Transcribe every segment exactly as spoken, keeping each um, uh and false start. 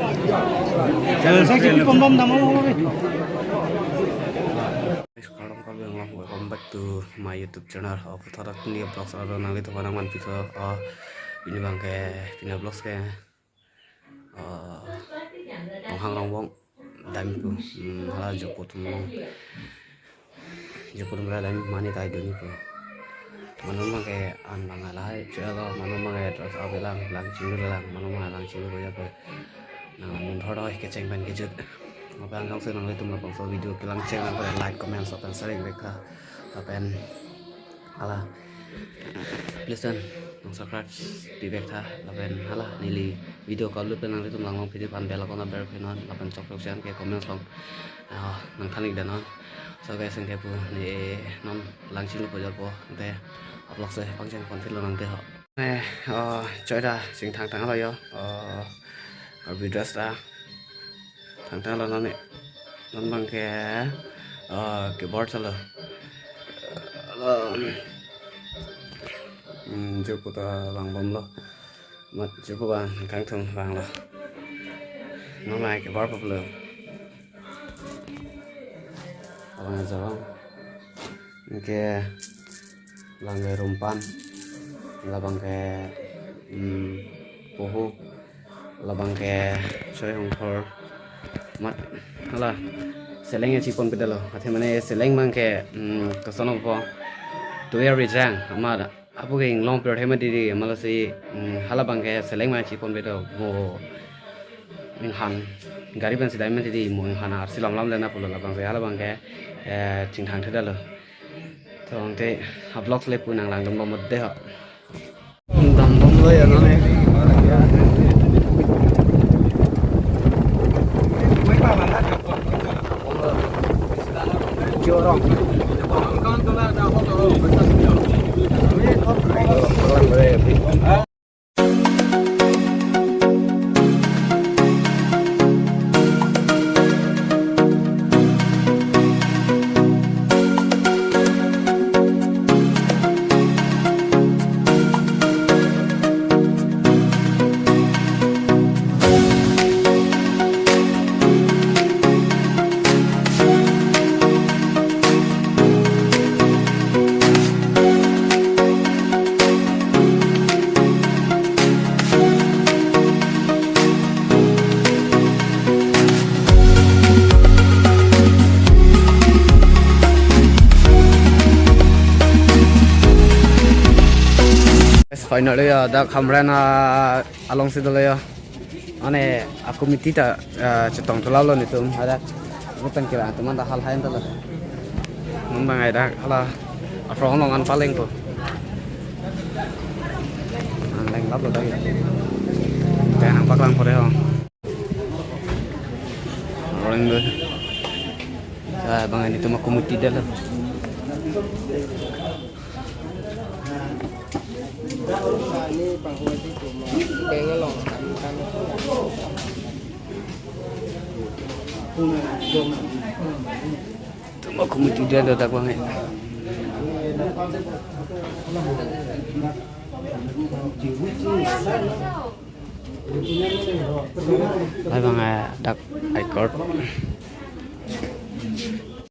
Saya sih pon bom dam o. Guys, kardom kardom, welcome back to my YouTube channel. Ako thothat ni vlogs aro nangli thoma nang man pitho. Oh, pini abang ke, pini vlogs ke, oh, Ronghang Rongbong dampo. Hmm, hala Jopo atum along, Jopo atum ra dam mane tai dunpo. Mane abang ke an abang lahai, chalo mane abang ke dress up lang, lang chinglu lang, mane abang lang chinglu ko ya ko. Nang lamun thor oi kecheng pen kejut. Lapen jongsi nanglitum labangso video kelang cheng lang pen like, comment, lapen share vek tha. Lapen hala, please dan nang subscribe pi vek tha. Lapen hala neli video kalut pen nanglitum langlong pini aphan bell icon aber phenon. Lapen chok chok jan ke comment along, ah, nang than ik danon. So guys, nang ke pu ne non lang chinglu po jor po. Te vlog se pangcheng pon philo nang te ho. Eh, oh, choi ta chingthang thang lo yo. Oh, Karbi dress ta thang thang lo non ne. Non abang ke, oh, keyboard ta lo. Lo, hmm, Jopo ta vang bom lo. Mat Jopo abang kangthum vang lo. Non abang keyboard po lo. Abang ajawang. Anke labang ke Rumpan, labang ke, hmm, Poho, labang ke Choi Hongkhor, mat hala seleng ya chipon pedalo. Athe mane seleng abang ke, hmm, koson po, tuya rijang, amar apo ke inglong per hema didi, amala si, hmm, hala abang ke seleng abang chipon pedo, mo inghan gari pen si dam mati di, mo inghan arsi lam lam lena pulo, labang si hala abang ke, eh, chingthang thedalo. To ante ha vlogs le pu nang langdun bom de ho. Dam bom lo ya non ne. Jorong. Finally, uh, dak Hamren, uh, along si dolo ya. Mane a-committee ta, ah, chetong thu lap lo netum, hadak. Netum kira teman ta halahai ta lo. Nang bang ai dak hala a-frog along an paleng po. Nang leng lap lo dak. Te nang paklang pore ho. Rolling do. Sa bang netum a-committee ta lo. Tuma kumuti dia do dak bang eh. Hai bang eh, dak I court.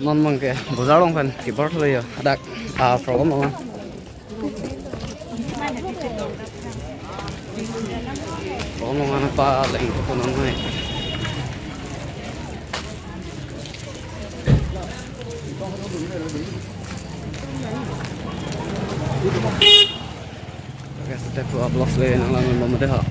Non bang ke bojar along pen keyboard lo yo. Dak, ah, program lo. Program lo mana paleng ko non mai. Oke, step dua belas le nang lang belum ada ha.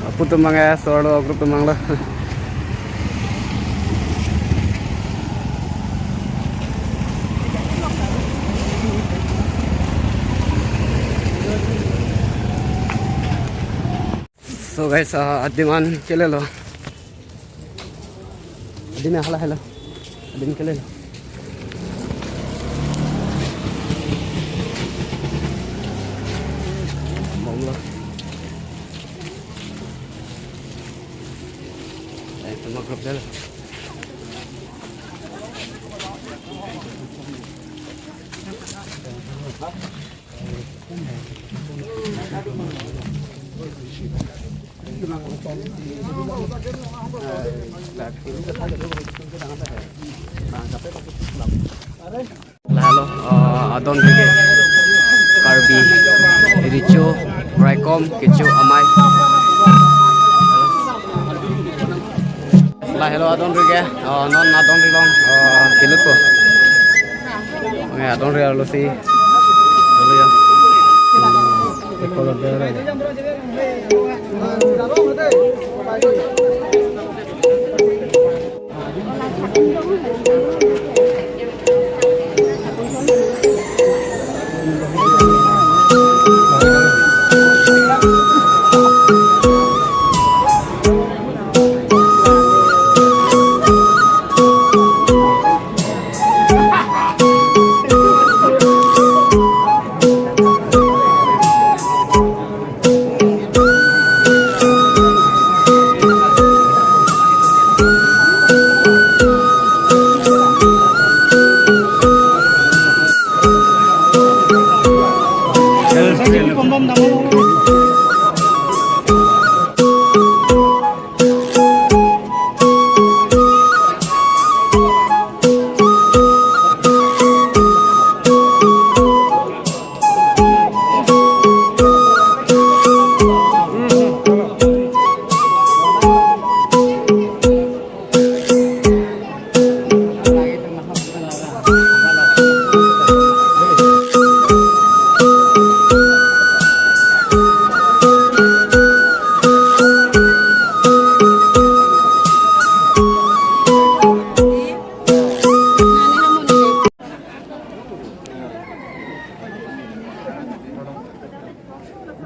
Apu tumang ya, solo group tumang lo. So guys, uh, adim an chelelo. Adim ya hala hala. Din kelen. Mong lo. Eh, tuma grup dal. Lahelo, uh, adon rige Karbi Recho, raikom, kecho, amei. Lahelo adon rige, uh, non adon ri along, uh, kelut po. Nge adon ri arlo si. Lalu ya.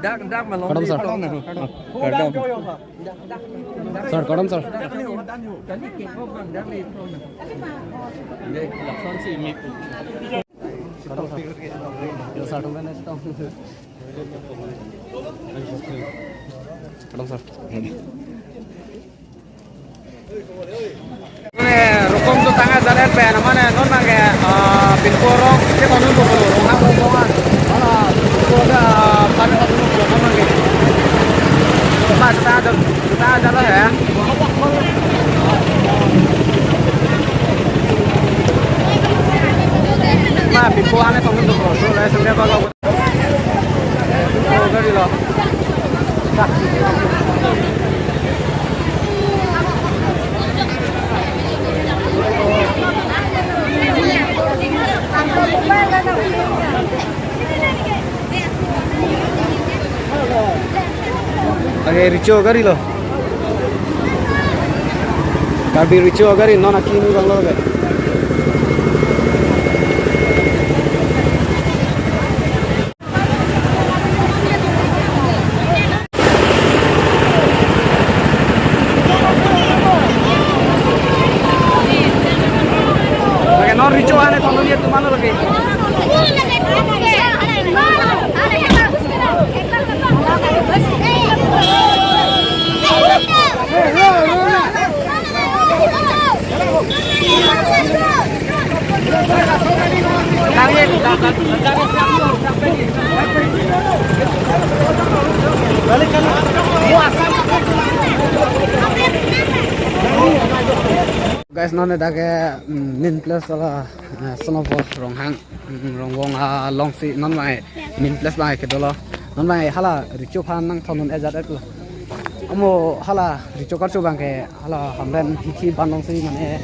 Dak, dak malong. Kadam, sir. Kadam. Sir, kadam, sir. Kadam, sir. Kadam, sir. Mane rokom tu tangka jalan pen, mane non nangke, ah, pinpo rong, ke tonun tu rong, rong nang rong rong an. Mana pinpo ada, ah, kami tonun tu rong nangke. Coba kita ada, kita ada lah ya. Ma, pinpo ane tonun tu rong, so lah sampai apa kau. Oh, gari lo. Lake Recho gari lo. Karbi Recho gari non akimi abang lo ke. Lake non Recho ane tonun ye tumano lake. Guys, non dak ke, mm, main place ala, eh, Sonapur Ronghang, mm, Ronghang along si non mai main place abang ke dolo. Non mai hala Recho aphan nangthan un ajat et lo. Amo hala Recho karcho abang ke hala Hamren hithi abang along si mane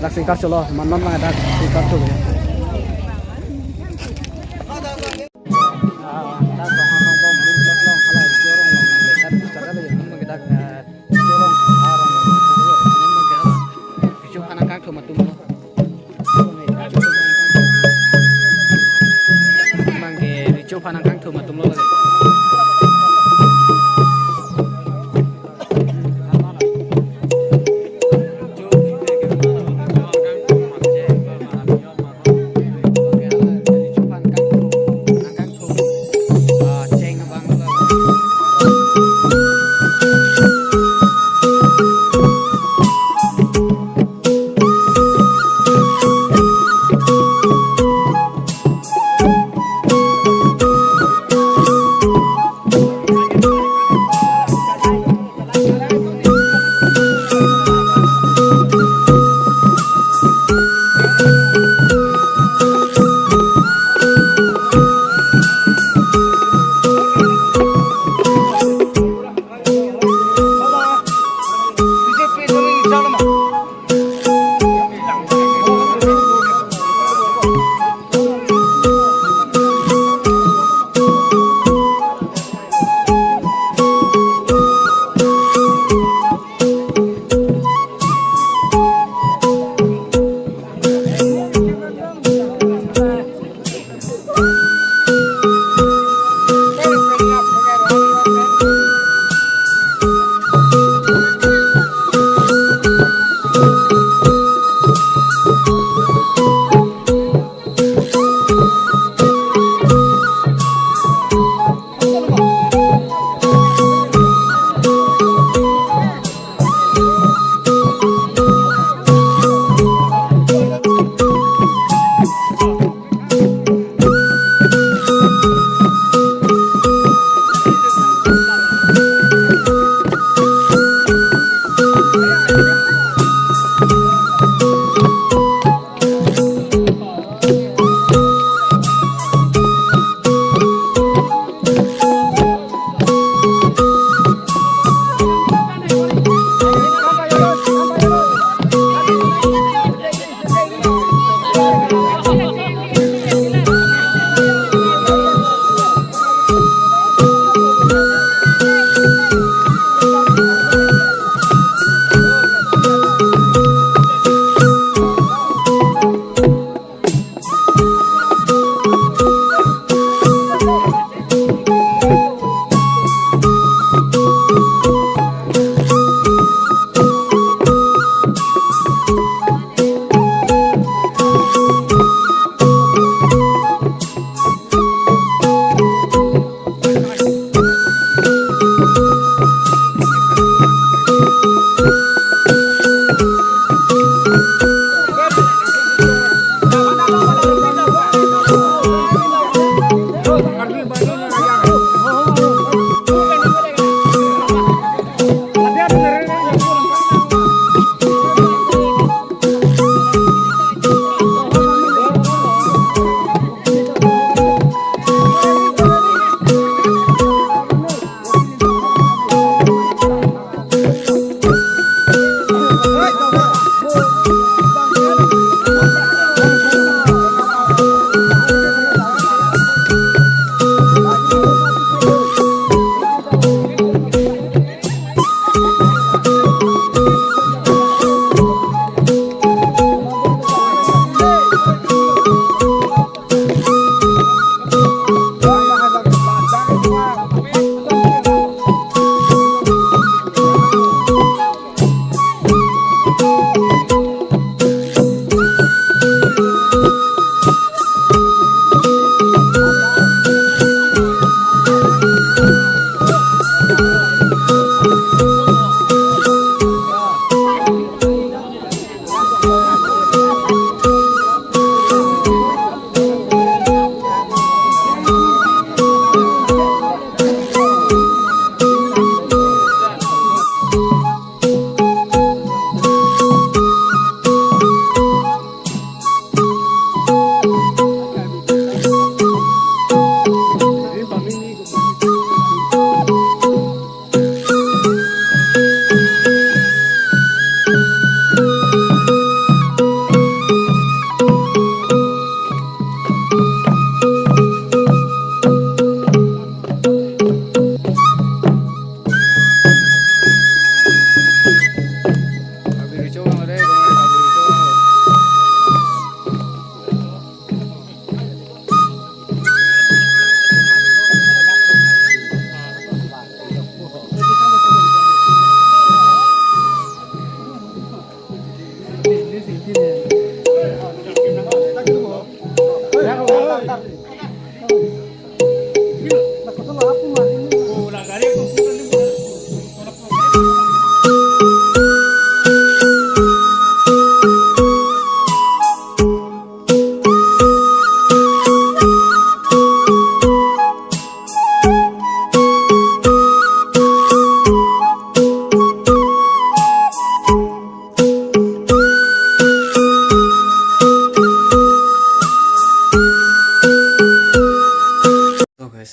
rak si karcho lo, mane non mai dak si karcho lo. Ah, dak Ronghang along main place along hala Recho arong along nang le dak chaka le non mai dak, eh, Recho along, ah, arong along, non mai ke hala Recho aphan nangkangthum atum lo. Mang ke Recho aphan nangkangthum atum lo lake.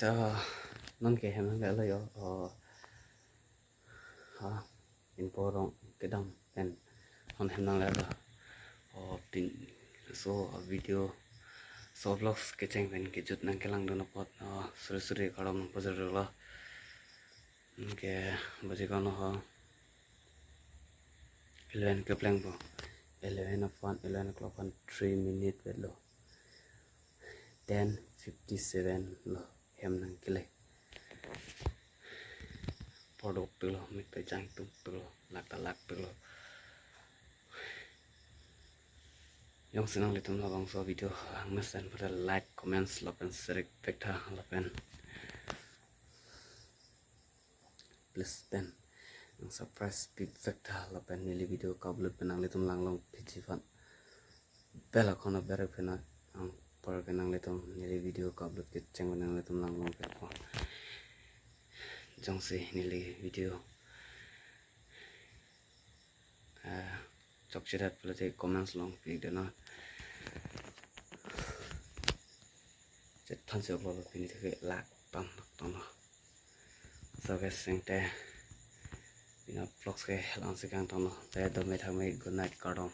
Ta non ke hem nanglelo yo. Oh, ha, inpo rong kedam pen non hem nanglelo. Oh, pin so, uh, video, so vlogs kecheng pen kejut nangkelangdun apot, oh, suri suri kardom nangpajirlo. Ke baji kono ho, eleven keplengpo. Eleven aphan, eleven o'clock aphan three minute vetlo. Ten fifty seven lo hem nangkele. Pordok tulo, mik ta jang tum tulo, lak ta lak tulo. Jongsi nanglitum labangso video langmesen pada like, comments lapen share vek tha lapen please pen nang subscribe pi vek tha lapen neli video ka-upload pen nanglitum langlong piji aphan bell icon aber pen anpar ke nanglitum neli video ka-upload kecheng pen nanglitum langlong pekpo. Jongsi neli video, ah, chokchedet pulote comments along pi deno. Chethan se upload pini thek lak tam lak tam lo. So guys, sengte pini vlogs ke lang si kangton lo. Te dome thame, good night, kardom.